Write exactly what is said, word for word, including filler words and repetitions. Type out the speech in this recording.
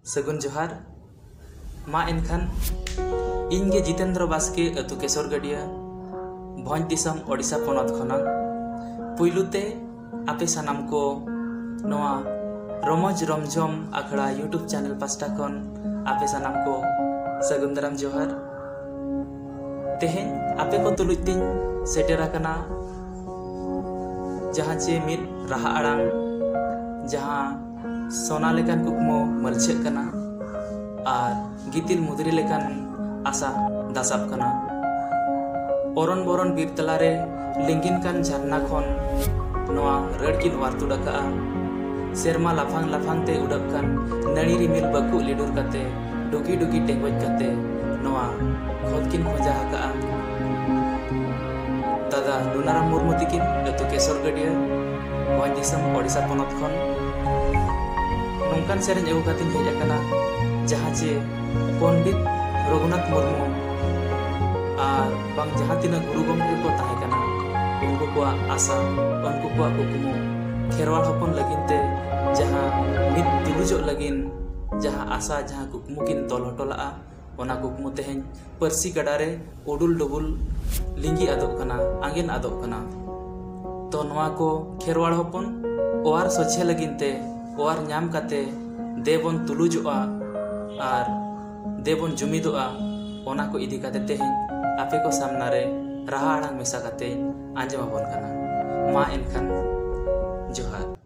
ᱥᱟᱹᱜᱩᱱ ᱡᱚᱦᱟᱨ᱾ ᱢᱟ ᱮᱱᱠᱷᱟᱱ, ᱤᱧ ᱜᱮ ᱡᱤᱛᱮᱱᱫᱨᱚ ᱵᱟᱥᱠᱮ, ᱟᱹᱛᱩ ᱠᱮᱥᱚᱨᱜᱟᱹᱰᱤᱭᱟᱹ, ᱵᱷᱚᱸᱡᱽ ᱫᱤᱥᱚᱢ, ᱳᱰᱤᱥᱟ ᱯᱚᱱᱚᱛ ᱠᱷᱚᱱᱟᱜ᱾ ᱯᱩᱭᱞᱩ ᱛᱮ ᱟᱯᱮ ᱥᱟᱱᱟᱢ ᱠᱚ ᱱᱚᱣᱟ ᱨᱚᱢᱚᱡᱽ ᱨᱚᱢᱡᱷᱚᱢ ᱟᱠᱷᱲᱟ YouTube ᱪᱮᱱᱮᱞ ᱯᱟᱥᱴᱟ ᱠᱷᱚᱱ ᱟᱯᱮ ᱥᱟᱱᱟᱢ ᱠᱚ ᱥᱟᱹᱜᱩᱱ ᱫᱟᱨᱟᱢ ᱡᱚᱦᱟᱨ᱾ ᱛᱮᱦᱮᱧ ᱟᱯᱮ ᱠᱚ ᱛᱩᱞᱩᱡ ᱛᱤᱧ ᱥᱮᱴᱮᱨ ᱟᱠᱟᱱᱟ, ᱡᱟᱦᱟᱸ ᱪᱮ ᱢᱤᱫ ᱨᱟᱦᱟ ᱟᱲᱟᱝ, ᱡᱟᱦᱟᱸ ᱥᱚᱱᱟ ᱞᱮᱠᱟᱱ ᱠᱩᱠᱢᱩ ᱢᱟᱹᱞᱪᱷᱟᱹᱜ ᱠᱟᱱᱟ ᱟᱨ ᱜᱤᱛᱤᱞ ᱢᱩᱫᱽᱨᱤ ᱞᱮᱠᱟᱱ ᱟᱥᱟ ᱫᱟᱥᱟᱵ ᱠᱟᱱᱟ᱾ ᱚᱨᱚᱱ ᱵᱚᱨᱚᱱ ᱵᱤᱨ ᱛᱟᱞᱟᱨᱮ ᱞᱤᱸᱜᱤᱱ ᱠᱟᱱ ᱡᱷᱟᱨᱱᱟ ᱠᱷᱚᱱ ᱱᱚᱣᱟ ᱨᱟᱹᱲ ᱠᱤᱱ ᱚᱣᱟᱨ ᱛᱩᱫ ᱟᱠᱟᱜᱼᱟ᱾ ᱥᱮᱨᱢᱟ ᱞᱟᱯᱷᱟᱝ ᱞᱟᱯᱷᱟᱝ ᱛᱮ ᱩᱰᱟᱹᱜ ᱠᱟᱱ ᱱᱟᱹᱲᱤ ᱨᱤᱢᱤᱞ ᱵᱟᱹᱠᱩ ᱞᱤᱰᱩᱨ ᱠᱟᱛᱮ, ᱰᱩᱜᱤ ᱰᱩᱜᱤ ᱴᱮᱸᱜᱚᱡ ᱠᱟᱛᱮ ᱱᱚᱣᱟ ᱠᱷᱚᱛ ᱠᱤᱱ ᱠᱷᱚᱸᱡᱟ ᱟᱠᱟᱜᱼᱟ᱾ ᱫᱟᱫᱟ ᱞᱩᱱᱟᱨᱟᱢ ᱢᱩᱨᱢᱩ ᱛᱤᱠᱤᱱ, ᱟᱹᱛᱩ ᱠᱮᱥᱚᱨ ᱜᱟᱹᱰᱭᱟᱹ, ᱵᱷᱚᱸᱡᱽ ᱫᱤᱥᱚᱢ, ᱳᱰᱤᱥᱟ ᱯᱚᱱᱚᱛ ᱠᱷᱚᱱ᱾ ᱱᱚᱝᱠᱟᱱ ᱥᱮᱨᱮᱧ ᱟᱹᱜᱩ ᱠᱟᱛᱮᱧ ᱦᱮᱡ ᱟᱠᱟᱱᱟ, ᱡᱟᱦᱟᱸ ᱪᱮ ᱯᱚᱱᱰᱤᱛ ᱨᱚᱜᱷᱩᱱᱟᱛᱷ ᱢᱩᱨᱢᱩ ᱟᱨ ᱵᱟᱝ ᱡᱟᱦᱟᱸ ᱛᱤᱱᱟᱹᱜ ᱜᱩᱨᱩ ᱜᱚᱢᱠᱮ ᱠᱚ ᱛᱟᱦᱮᱸ ᱠᱟᱱᱟ, ᱩᱱᱠᱩ ᱠᱚᱣᱟᱜ ᱟᱥᱟ, ᱩᱱᱠᱩ ᱠᱚᱣᱟᱜ ᱠᱩᱠᱢᱩ, ᱠᱷᱮᱨᱣᱟᱲ ᱦᱚᱯᱚᱱ ᱞᱟᱹᱜᱤᱫ ᱛᱮ ᱡᱟᱦᱟᱸ ᱢᱤᱫ ᱛᱩᱞᱩᱡᱚᱜ ᱞᱟᱹᱜᱤᱫ ᱡᱟᱦᱟᱸ ᱟᱥᱟ, ᱡᱟᱦᱟᱸ ᱠᱩᱠᱢᱩ ᱠᱤᱱ ᱛᱚᱞ ᱦᱚᱴᱚ ᱞᱟᱜᱼᱟ, ᱚᱱᱟ ᱠᱩᱠᱢᱩ ᱛᱮᱦᱮᱧ ᱯᱟᱹᱨᱥᱤ ᱜᱟᱰᱟ ᱨᱮ ᱩᱰᱩᱞ ᱰᱩᱵᱩᱞ ᱞᱤᱸᱜᱤ ᱟᱫᱚᱜ ᱠᱟᱱᱟ, ᱟᱸᱜᱮᱱ ᱟᱫᱚᱜ ᱠᱟᱱᱟ᱾ ᱛᱚ ᱱᱚᱣᱟ ᱠᱚ ᱠᱷᱮᱨᱣᱟᱲ ᱦᱚᱯᱚᱱ ᱚᱣᱟᱨ ᱥᱚᱡᱷᱮ ᱞᱟᱹᱜᱤᱫ ᱛᱮ, ᱚᱣᱟᱨ ᱧᱟᱢ ᱠᱟᱛᱮ ᱫᱮᱵᱚᱱ ᱛᱩᱞᱩᱡᱚᱜᱼᱟ ᱟᱨ ᱫᱮᱵᱚᱱ ᱡᱩᱢᱤᱫᱚᱜᱼᱟ, ᱚᱱᱟ ᱠᱚ ᱤᱫᱤ ᱠᱟᱛᱮ ᱛᱮᱦᱮᱧ ᱟᱯᱮ ᱠᱚ ᱥᱟᱢᱱᱟ ᱨᱮ ᱨᱟᱦᱟ ᱟᱲᱟᱝ ᱢᱮᱥᱟ ᱠᱟᱛᱮ ᱟᱸᱡᱚᱢ ᱟᱵᱚᱱ ᱠᱟᱱᱟ᱾ ᱢᱟ ᱮᱱᱠᱷᱟᱱ ᱡᱚᱦᱟᱨ᱾